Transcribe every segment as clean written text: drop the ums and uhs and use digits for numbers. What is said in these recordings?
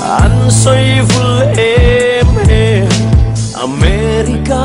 An sawi vul em em America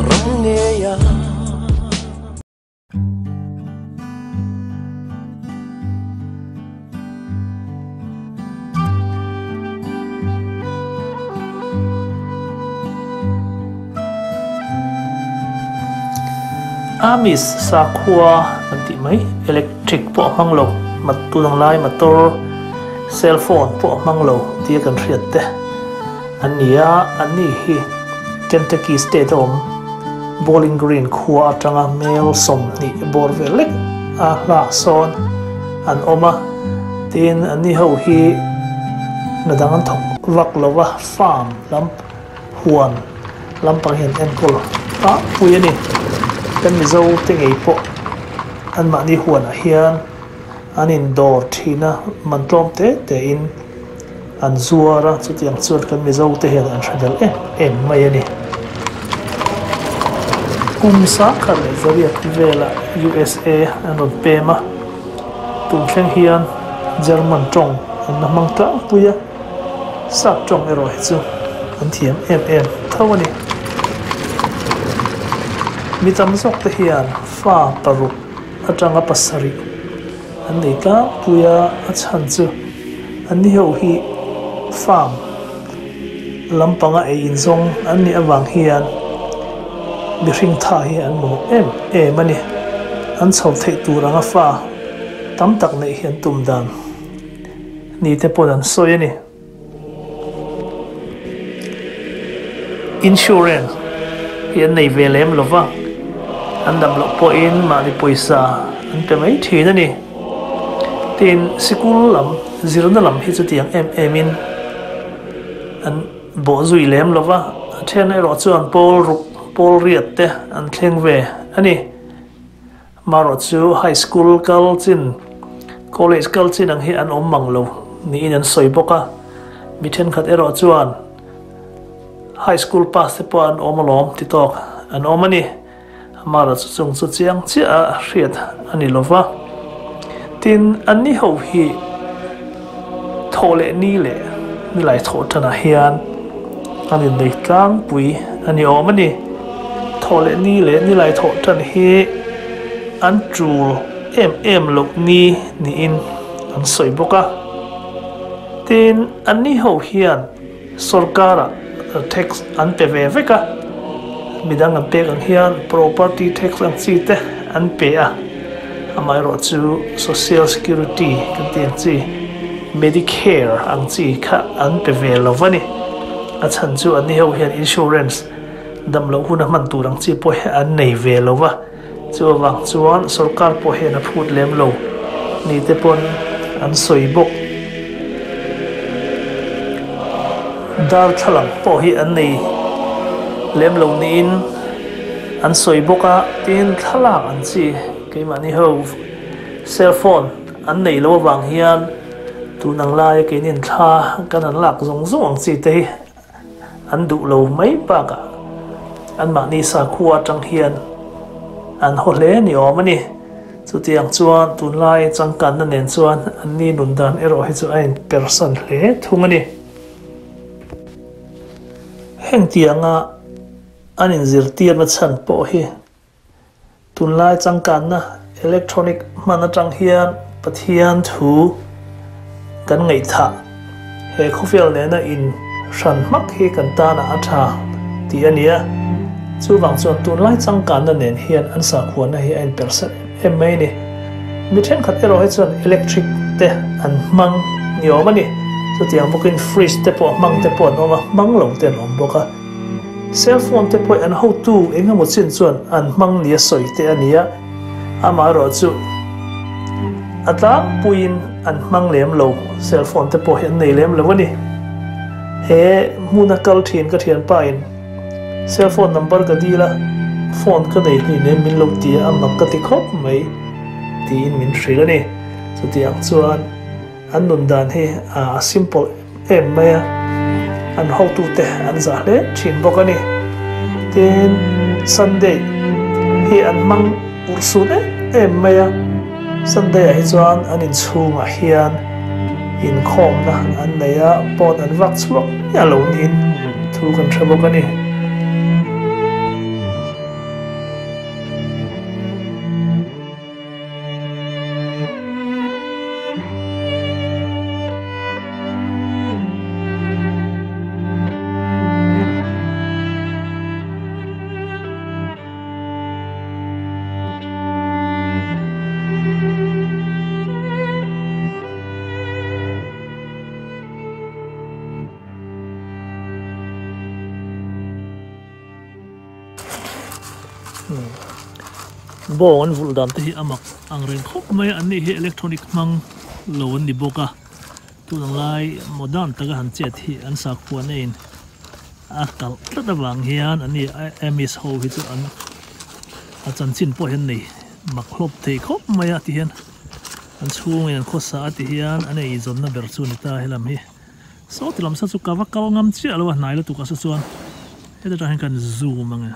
ram ngei a. Amis sakhua an tih mai, electric pawh a hmang lo, tun ang lai motor, cell phone pawh a hmang lo tia kan hriat te an ni a, anni hi Kentucky state a awm. Bowling Green khua atanga mel 20 bawr vel lek a hlak sawn an awm a, tin anni ho hi hna dang an thawk vak lo va, farm lam huan lampang hi an enkawl tlangpui a ni. Kan Mizo te ngei pawh anmahni huanah hian an indawr thin a, man tlawm te te in an zuar a, chutiang chuan kan Mizo te hian an hre bel em em mai a ni. Kum sangkhat leh zariat velah USA an rawn pem a, tun thleng hian German tawng an la hmang tlangpui a, Sap tawng erawh hi chu an thiam em em tho a ni. Mi tam zawk te hian fa paruk atanga pasarih an nei tlangpui a, a chhan chu an ni ho hi farm lampanga ei inzawng an nih avang hian mihring tha hi an mamawh em em a ni. An chho theih tur anga fa tam tak neih hi an tum dan ni te pawn an sawi a ni. Insurance hi an nei ve lem lo va, an dam loh pawhin mahni pawisa an pe mai thin a ni. Tin, sikul lam, zirna lam hi chutiang em emin an bawhzui lem lo va, a then erawh chuan pawl ruk, pawl riat te an thleng ve a ni. Marawh chu high school kal chin, college kal chin ang hi an awm mang lo niin an sawi bawk a. Mi thenkhat erawh chuan high school pass te pawh an awm alawm ti tawk an awm a ni. Marawh chu chung chu chiang chiah a hriat a ni lo va. Tin, anni ho hi thawh leh ni leh nilai thawh tanah hian an innei tlangpui a ni awm a ni. Thawh leh ni leh nilai thawh tan hi an tul em em loh ni niin an sawi bawk a. Tin, anni ho hian sorkara tax an pe ve vek a, midang an pek ang hian property tax ang chi te an pe a, amaherawh chu social security kan tih ang chi, medicare ang chi kha an pe ve lo va ni. A chhan chu anni ho hian insurance damloh huna hman tur ang chi pawh hi an nei ve lo va. Chu avang chuan sorkar pawh hian a phut lem lo ni te pawn an sawi bawk. Darthlalang pawh hi an nei lem lo niin an sawi bawk a, tin thlalak an chi keimahni ho cell phone an neih loh avang hian tun ang laia keinin thla kan han lak zawng zawng ang chi te hi An duh lo mai bakah anmahni sakhua atang hian an haw hle ni awm a ni. Chutiang chuan tunlai changkanna nen chuan anni nun dan erawh hi chu a inpersan hle thung a ni. Hengtianga an inzirtirna chhan pawh hi Tunlai changkanna electronic hman atang hian Pathian thu kan ngaihthah he khawvel nena in hran hmak hi kan tanah a tha tih a ni a. Chuvang chuan tunlai changkanna nen hian an sakhuana hi a inpersan em em mai a ni. Mi thenkhat erawh hi chuan electric te an hmang ni awm a ni. Chutiang bawkin fridge te pawh hmang te pawh an awm a, hmang lo te an awm bawk a. Cell phone te pawh an hotu eng emaw chin chuan an hmang nia sawi te a ni a, amaherawh chu a tlangpuiin an hmang lem lo, cell phone te pawh hi an nei lem lo a ni. He hmuna kal thin ka thianpa in cell phone number ka dil a, phone ka nei hlui nen min lo ti a, a mak ka ti khawp mai tiin min hrilh a ni. Chutiang chuan. An nun dan hi a simple em mai a, an hotute an zah hle thin bawk a ni. Tin, Sunday hi an hmang urhsun em em mai a, Sunday ah hi chuan an inchhungah hian Inkhawmna an nei a, pawn an vak chhuak miah lo niin thu kan hre bawk a ni. Bawng an vulh dan te hi a mak ang reng khawp mai a, an ni hi electronic hmang lo an ni bawk a, tun ang lai modern taka han chet hi an sakhua na in a kalh tlat avang hian an ni Amish ho hi chu an a chanchin pawh hian nei mak hlawp thei khawp mai a ti hian an chhungin an khawsa a ti hian an eizawnna ber chu a ni ta helam hi saw ti lam sa chu ka va kal ngam chiah lo a hnai lutuk ah saw chuan heta tang hian kan zoom ang e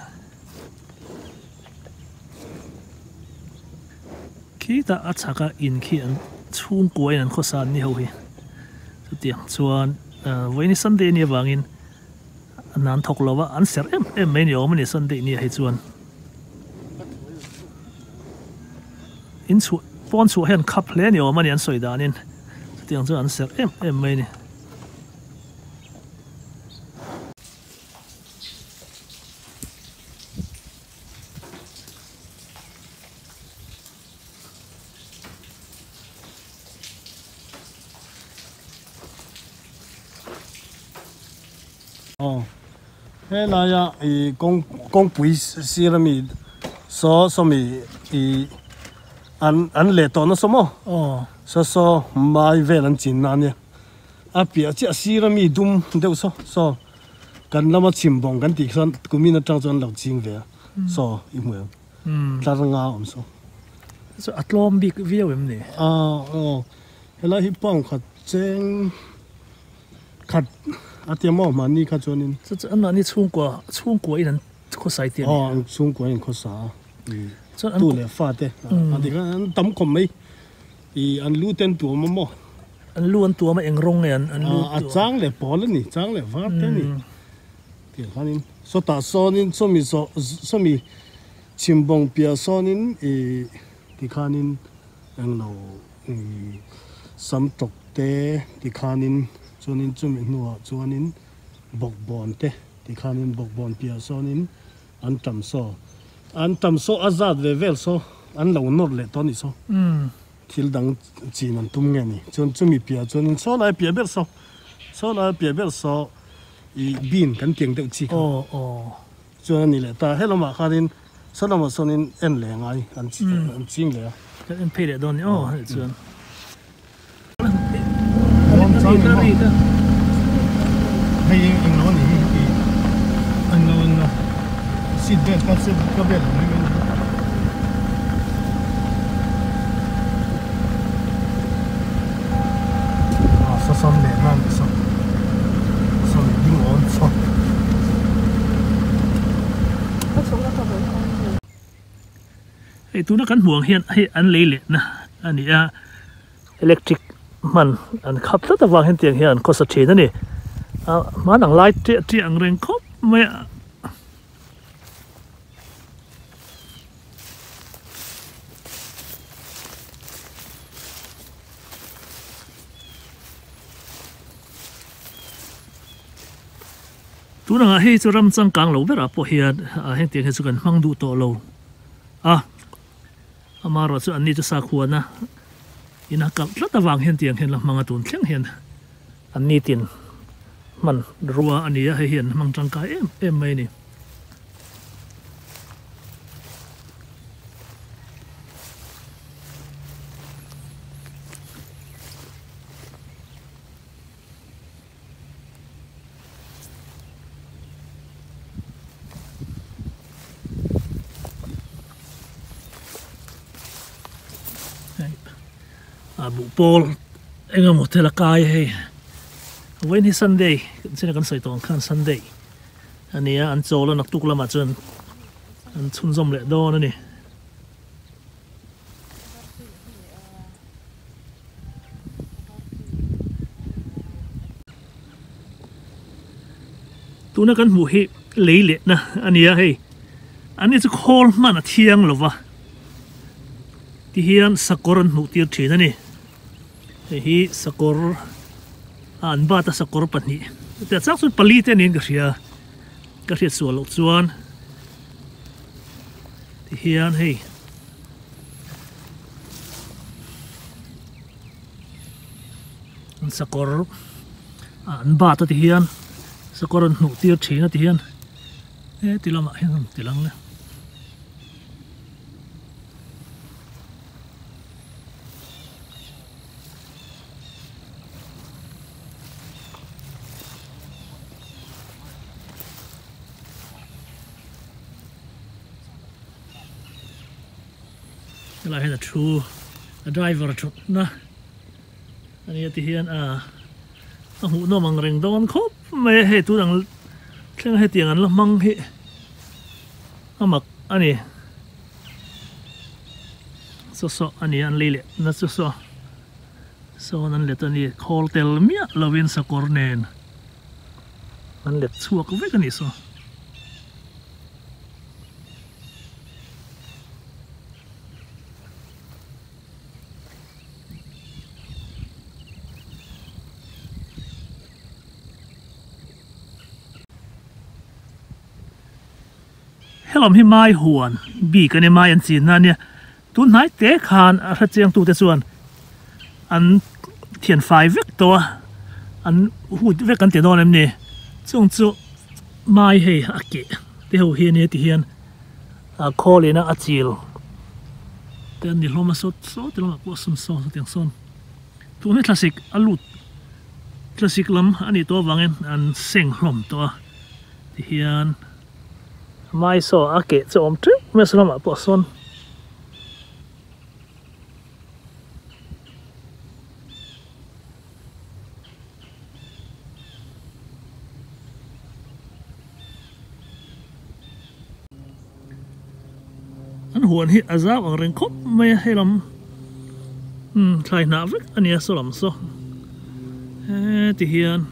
khitah a chhak a in khi an chhungkua in an khawsa an ni ho hi chutiang chuan vawiin hi Sunday a nih avangin an an thawk lo va an serh em em mai ni awm a ni Sunday nia hi chuan in chhuah pawn chhuah hian khap hle ni awm a ni an sawi danin chutiang chuan an serh em em mai a ni. Aw helaia ih kawng kawngpui sir ami saw sawmi ih an an leh tawh nasa maw saw saw mai vel an chin na ania a piah chiah sir ami dum deuh saw saw kan lama chim bawng kan tih chuan kumin atang chuan an lo ching ve a saw i hmu em. Tlar nga awm saw. Chu a tlawm bik viau em ni? Aw aw helai hi pound khat cheng khat a tia maw mahni kha chuanin. Chu chu an mahni chhungkua chhungkua in an khawsai tia ni? Aw an chhungkua in khawsa a. Chuan an tu leh fa te a ti khan an tam khawp mai ih an lu te an tuam a maw? An lu an tuam a eng rawng nge an an lu tuam? A chang leh pawl a ni chang leh var te a ni. Tiang khanin sawtah sawnin sawmi zawh sawmi chhimbawng piah sawnin ih tikhanin englo ih sam tawk te tikhanin chuanin chumi hnuah chuanin bawkbawn te tikhanin bawkbawn piah sawnin an tam saw an tam saw a zat ve vel saw an lo nawr leh tawh a nih saw thil dang chin an tum nge ni chuan chumi piah chuanin saw lai piah ber saw saw lai piah ber saw. Ih bean kan tiang deuh chi kha chuan a ni leh ta. He lamah khanin saw lamah sawnin en leh ngai an an ching leh a. Kan en phei leh dawn ni aw hei chuan. Hei englo a ni hi heti englo englo seat belt ka seat ka belt mai mai. Sasam leh nan ka sak sorry ding awn chhuak. Hei tuna kan hmuh ang hian hei an lei lehna a ni a, electric hman an khap tlat avang hian tiang hian an khawsa thin a ni. A hman ang lai ṭiah ṭiah ang reng khawp mai a. Tunangah hei chu ram changkang lo berah pawh hian hengtiang hi chu kan hmang duh tawh lo a, amaherawh chu anni chu sakhuana in a kalh tlat avang hian tiang hian la hmang a tun thleng hian anni tin hman rua a ni a, hei hi an hmang tangkai em em mai a ni. A buh pawl eng emaw thil a kai hei vawiin hi Sunday kan china kan sawi tawh ang khan Sunday a ni a an chawl a naktuk lamah chuan an chhunzawm leh dawn a ni. Tuna kan hmuh hi lei lehna a ni a hei. An ni chu khawl hman a thiang lo va ti hian sakawr an hmuh tir thin a ni. Hei hi sakawr a an bat a sakawr pahnih te chak chuan pali te niin ka hria ka hriat sual loh chuan ti hian hei. An sakawr an bat a ti hian sakawr an hnuh tir thin a ti hian heti lamah hian an ti lang le. Helai hian a thu a driver thutna a nia ti hian a a hmuhnawm ang reng dawn khawp mai a hei tun ang thleng hetiang an la hmang hi a mak a ni saw saw a ni an lei leh na chu saw sawn an let a ni khawl tel miah lovin sakawr nen an let chhuak vek a ni saw. Helawm hi mai huan bik a ni mai an chinna a nia tun hnai te khan a hrechiang tute chuan an thian fai vek tawh a an hut vek an ti dawn em ni chung chu mai hei a keh te ho hi a nia ti hian a khawl ina a chil te an ni hlawm a sawt sawt ti lamah pawh a sum sawn hetiang sawn tun hi thlasik a lut thlasik lam a nih tawh avangin an seng hlawm tawh a ti hian mai saw a keh chu a awm teuh mai a saw lamah pawh sawn. An huan hi a zau ang reng khawp mai a helam umm thlai hnah vek a nia saw lam saw heti hian.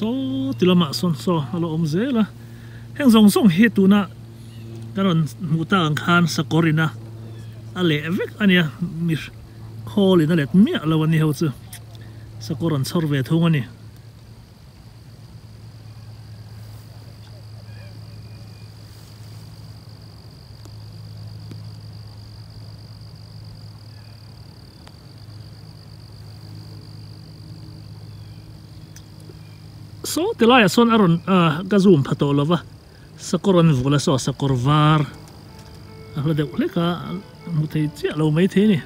Saw ti lamah sawn saw a lo awm zel a heng zawng zawng hi tuna kan rawn hmuh tak ang khan sakawr ina a leh vek a nia mi khawl in a let miah lo a ni ho chu sakawr an chhawr ve thung a ni. Saw ti laiah sawn a rawn ah ka zoom pha tawh lo va sakawr an vul a saw sakawr var a hla deuh hlek a hmu thei chiah lo maithei a ni.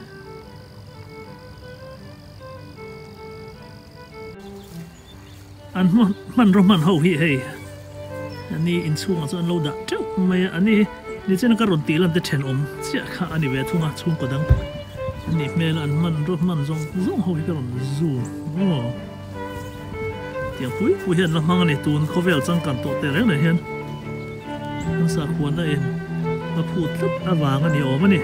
An hmanraw hman ho hi hei ani inchhungah chuan an lo dah teuh mai a, ani hi nichina ka rawn tih lan te thenawm chiah kha a ni ve thung a, chhungkaw dang an nih hmel a, an hmanraw hman zawng zawng ho hi ka rawn zoom aw tiang pui pui hian la hmang a ni tun khawvel changkan tawh teh reng reng hian an sakhuana in a phut tlat avang a ni awm a ni.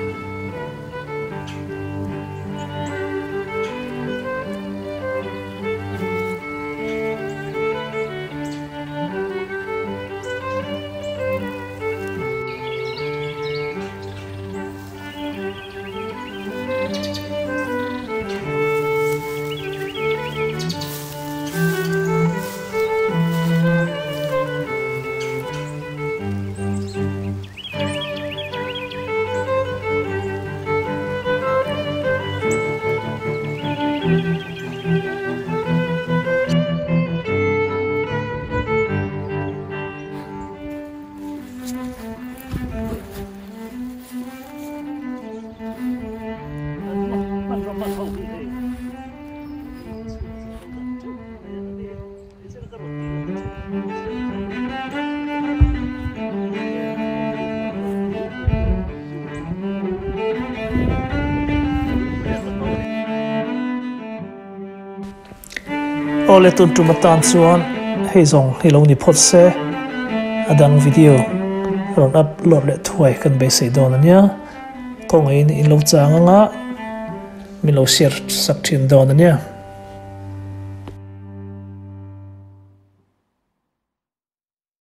Awle tun tum atan chuan hei zawng hi lo ni phawt se a dang video Rawn upload leh thuai kan beisei dawn a nia. Kawngaihin in lo chang anga min lo share sak thin dawn a nia.